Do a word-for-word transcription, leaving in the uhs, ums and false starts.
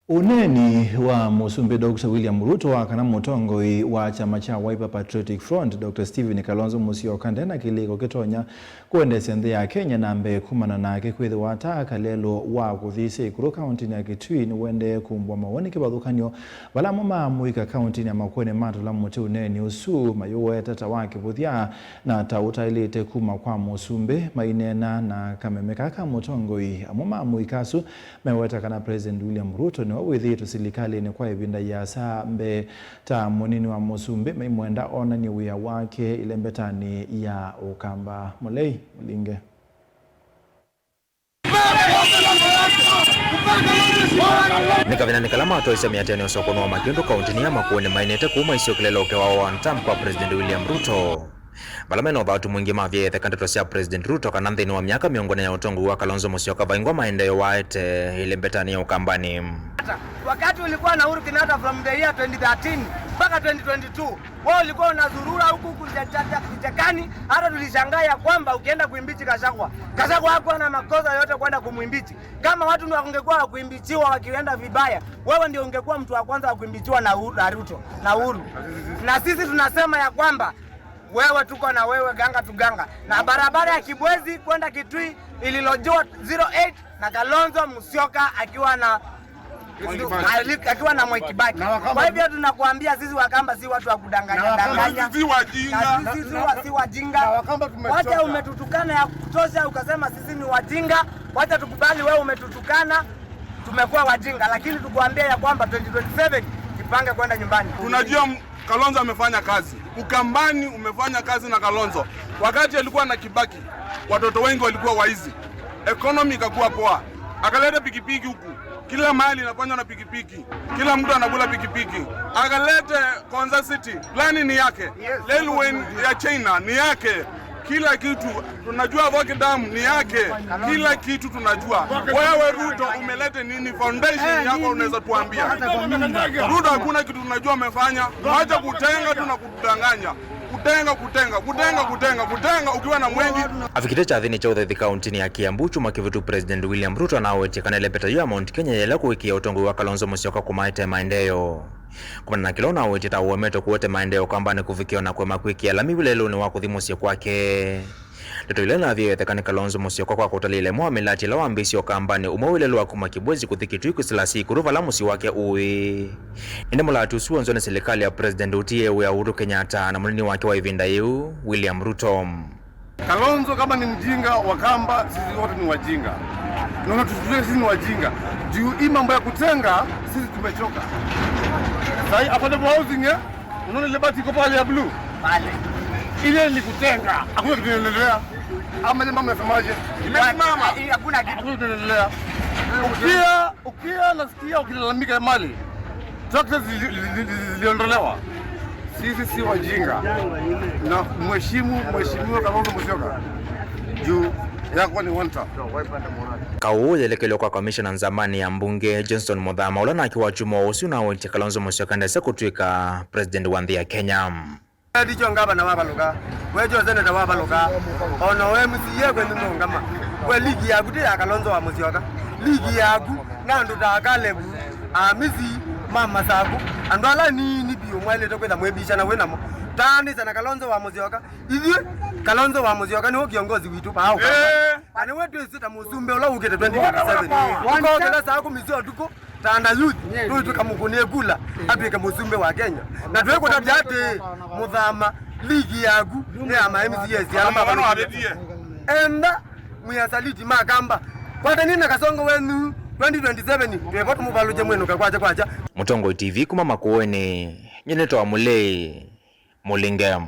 Ũneeni wa Mũsumbĩ Doctor William Ruto wa kana mũtongoi wa kyama kya Wiper Patriotic Front, Doctor Stephen Kalonzo Musyoka ndena kĩlĩko kĩtonya kũendeesya nthĩ ya Kenya na mbee kumana nake kwĩthĩwa ata kalelũ wa kũthĩsya ĩkũlũ kaũntĩnĩ ya Kitui nĩwendee kumbwa mawoni kĩvathũkany'o, vala amwe ma amũika kaũntĩnĩ ya Makueni matũla mũtĩ ũneeni ũsu mayũweta ta wa kĩvũthya na ta ũtaĩlĩte kuma kwa mũsumbĩ. Maineena na kameme kaa ka mũtongoi, amwe ma amũika asu meweta kana President William Ruto nĩwe wĩthĩĩtwe silikalĩnĩ kwa ĩvinda yĩasa mbee ta mũnini wa mũsumbĩ, maimwenda onany'e wĩa wake ĩlembetanĩ ya Ũkamba. Mũlei Mũlinge. Nĩ kavindanĩ kala matoisye mĩatĩanĩ ya ũsokoni wa makĩndũ kaũntĩnĩ ya Makueni mainĩte kũu maisyokĩlĩla ũkĩa wa one term kwa President William Ruto. Vala mena ũthatu mwingĩ mavyaĩtheka ndeto sya President Ruto kana nthĩnĩ wa myaka mĩongo ĩna ya ũtongoi wa Kalonzo Musyoka vaingwa maendeeo waete ĩlembetanĩ ya Ũkambanĩ. Wakati ulikuwa na Uhuru Kenyatta from the year twenty thirteen mpaka twenty twenty-two, wewe ulikuwa unazurura huku huku nja-, nja-, nja-, vichakani, hata tulishangaa ya kwamba ukienda kuimpeach Gachagua. Gachagua hakuwa na makosa yote kwenda kumwimpeach. Kama watu ni wangekuwa wa kuimpeachiwa wakienda vibaya, wewe ndio ungekuwa mtu wa kwanza wa kuimpeachiwa na Uhuru, na Ruto, na Uhuru. Na sisi tunasema ya kwamba wewe, tuko na wewe, ganga tu ganga. Na barabara ya Kibwezi kwenda Kitui ililojiwa zero eight na Kalonzo Musyoka akiwa na, akiwa na Mwai Kibaki. Na Wakamba. Kwa hivyo tunakuambia sisi Wakamba si watu wa kudanganya, na Wakamba danganya. Sisi wajinga. Na sisi si wa-, si wajinga. Na Wakamba tumechoka. Wacha, umetutukana ya kutosha, ukasema sisi ni wajinga. Wacha tukubali wewe umetutukana. Tumekuwa wajinga, lakini tukuambia ya kwamba twenty twenty-seven jipange kwenda nyumbani. Tunajua m-, Kalonzo amefanya kazi. Ukambani umefanya kazi na Kalonzo. Wakati alikuwa na Kibaki, watoto wengi walikuwa waizi. Economy ikakuwa poa. Akaleta pikipiki huku. Kila mahali inafanywa na pikipiki. Kila mtu anakula pikipiki. Akalete Konza City. Plani ni yake. Yes. Railway ya China ni yake. Kila kitu tunajua, Voki Dam ni yake, kila kitu tunajua. Wewe Ruto umelete nini? Foundation yako unaweza tuambia? Ruto hakuna kitu tunajua amefanya. Wacha kutenga tu na kutudanganya. Kutenga, kutenga, kutenga, kutenga, kutenga ukiwa na mwengi. Avikite kyathĩnĩ kya ũthaithi kaũntĩnĩ ya Kiambu kyumwa kĩvĩtu, President William Ruto anawetie kana ĩlembeta yĩu ya Mount Kenya yaĩle kũĩkĩĩa ũtongoi wa Kalonzo Musyoka kũmaete maendeeo. Kumana na kĩla ũnawetie ta ũemetwe kũete maendeeo Ũkambanĩ kũvikĩa o na kũema kwĩkĩa lami wĩla ĩũlũnĩ wa kũthi mũsyĩ kwake. Ndeto ila inathiĩtheka nĩ Kalonzo Musyoka kwa kũtalĩĩla ĩmwe wa mĩlatĩ ĩla wambĩĩsye Ũkambanĩ, ũmwe wĩlelo wa kuma Kibwezi kũthi Kitui kwĩsĩlasya ĩkũlũ vala mũsyĩ wake ũĩ. Ĩndĩ mũlatĩ ũsu wonzwa nĩ silikalĩ ya President ũtiĩe wĩa Uhuru Kenyatta na mũnini wake wa ĩvinda yĩu, William Ruto. Kalonzo kama ni mjinga, Wakamba sisi wote ni wajinga. Na unatuchukulia sisi ni wajinga. Juu hii mambo ya kutenga, sisi tumechoka. Sahi affordable housing, eh? Unaona ile bati iko pale ya blue? Pale. Ile ni kutenga. Hakuna kitu inaendelea. Ama ile mama anasemaje? Imesimama. Hakuna kitu. Hakuna kitu inaendelea. Ukia, ukia nasikia ukilalamika mali. Taxes zili-, zili-, zili-, ziliondolewa. Sisi si wajinga. Na mheshimu, mheshimiwa Kalonzo Musyoka. Juu yako ni one term. Kaũ ũũ yelekelwe kwa komishona nzamani ya mbunge, Johnston Muthama, ũla nake wakyumwa ũsu na ũitie Kalonzo Musyoka ndese kũtw'ĩka president wa nthĩ ya Kenya. Ndicho ngavana wavalũka, wecho seneta wavalũka, ona o M C A kwenyu ndũngama. We ligi yaku ti ya Kalonzo wa Musyoka. Ligi yaku na andũ ta Caleb, Amisi, Mama Saku, andũ ala nini biũ mwaĩlĩte kwĩtha mwĩmbishana wĩ namo. Taanĩsya na Kalonzo wa Musyoka. Ithyĩ, Kalonzo wa Musyoka nĩwe kĩongozi witũ paa Ũkamba. Eh. Na nĩwe twĩsĩ ta mũsumbĩ ũla ũkĩte twenty twenty-seven. Ũkokĩla saa kũmi sya ũtukũ, Tanda Youth, tũitũka mũkũnĩe kula, atwĩke mũsumbĩ wa Kenya. Na twĩkũtavya atĩ, Mũthama, ligi yaku nĩ ya ma M C As ala mavĩtie. Enda mwĩasaliti ma Kamba. Kwatani na kasongo wenyu, twenty twenty-seven, twĩvo tũmũvalũkye mwĩnũke kwakya kwakya. Mũtongoi T V kuma Makueni, nyie nĩtawa Mũlei Mũlinge.